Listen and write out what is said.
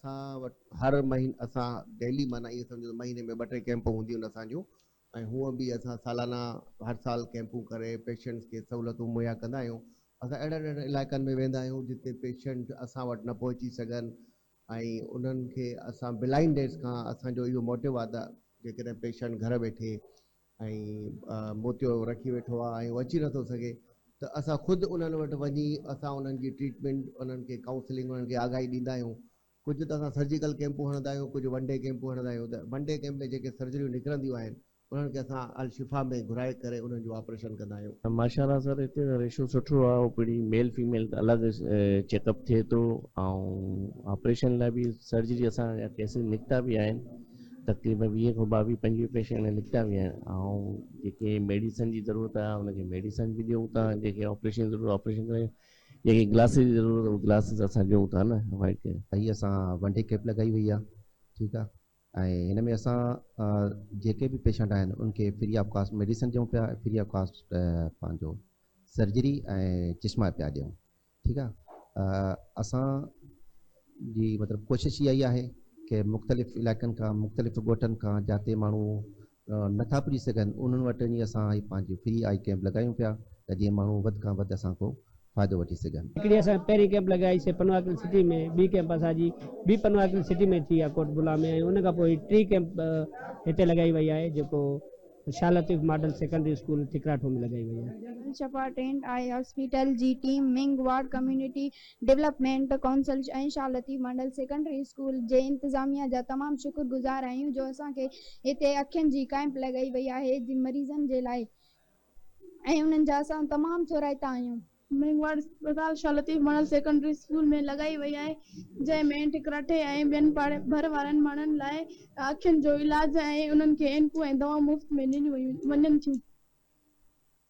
اسان وٽ هر مهيني اسان ڊيلي معنيٰ ائين سمجهو ته مهيني ۾ ٻه ٽي ڪيمپ هونديون آهن اسان جون ۽ هونء به اسان سالانه هر سال ڪيمپون ڪري پيشنٽس کي سهولتون مهيا ڪندا آهيون. اسان اهڙن اهڙن علائقن ۾ ويندا آهيون جتي پيشنٽ اسان وٽ نه پهچي سگهن ۽ انهن کي اسان بلائنڊيز کان اسان جو اهو موٽو آهي ته جيڪڏهن پيشنٽ گهر ويٺي ۽ موتيو رکي ويٺو آهي ۽ هو اچي نٿو سگهي ته اسان خود انهن وٽ وڃي اسان انهن جي ٽريٽمينٽ انهن کي ڪائونسلنگ انهن کي آگاهي ڏيندا آهيون. ڪجهه ته اسان سرجيڪل ڪيمپون هڻندا آهيون ڪجهه ون ڊي ڪيمپون هڻندا آهيون ته ون ڊي ڪيمپ ۾ جيڪي سرجريون نڪرنديون آهن انهن کي اسان الشفا ۾ گهرائي ڪري انهن جو آپريشن ڪندا آهيون. ماشاء الله سر هتي ته ريشو سٺو آ او پي ڊي ميل فيميل الڳ چيڪ اپ ٿئي ٿو ۽ آپريشن لاء به سرجري اسان جا ڪيسز نڪتا به آهن تقريبن ويهه کان ٻاويهه پنجويهه پيشنٽ نڪتا به آهن ۽ جيڪي ميڊيسن جي ضرورت آ ان کي ميڊيسن به ڏيون ٿا جيڪي آپريشن جي ضرورت آپريشن ڪرايون جيڪي گلاسز جي ضرورت اهي گلاسز اسان ڏيون ٿا نه اوائڊ ڪري. هي اسان ون ڊي ڪيمپ لڳائي وئي آ ٺيڪ آ ۽ هن ۾ اسان جيڪي به پيشنٽ آهن ان کي فري آف ڪاسٽ ميڊيسن ڏيون پيا فري آف ڪاسٽ پنهنجو سرجري ۽ چشما پيا ڏيون ٺيڪ آ اسان جي مطلب ڪوشش اها ئي آهي ڪي مختلف علائقن کان مختلف ڳوٺن کان جاتي ماڻهو نٿا پڄي سگهن انهن وٽ وڃي اسان هي پنهنجي فري آئي ڪيمپ لڳايون پيا ته جيئن ماڻهو وڌ کان وڌ اسان کان فائدو وٺي سگهن. هڪڙي اسان پهرين ڪيمپ لڳائي سي پنوعاقل سٽي ۾ ٻي ڪيمپ اسان جي به پنوعاقل سٽي ۾ ٿي آ ڪوٽ بلا ۾ ۽ ان کان پوء هي ٽي ڪيمپ هتي لڳائي وئي آهي جيڪو Shah Latif model secondary school Thikratho ۾ لڳائي وئي آهي. الشفا ٽينٽ آئي هاسپيٽل جي team Menghwar community development council ۽ Shah Latif model secondary school جي انتظاميا جا تمام شڪر گذار آهيون جو اسان کي هتي اکين جي ڪئمپ لڳائي وئي آهي مريضن جي لاء ۽ انهن جا اسان تمام ٿورائتا آهيون. مينگهواڙ اسپتال Shah Latif model secondary school ۾ لڳائي وئي آهي جنهن ۾ ٺڪراٺي ۽ ٻين پاڙي ڀر وارن ماڻهن لاء اکين جو علاج ۽ انهن کي عينڪون ۽ دوائون مفت ۾ ڏنيون وڃن ٿيون.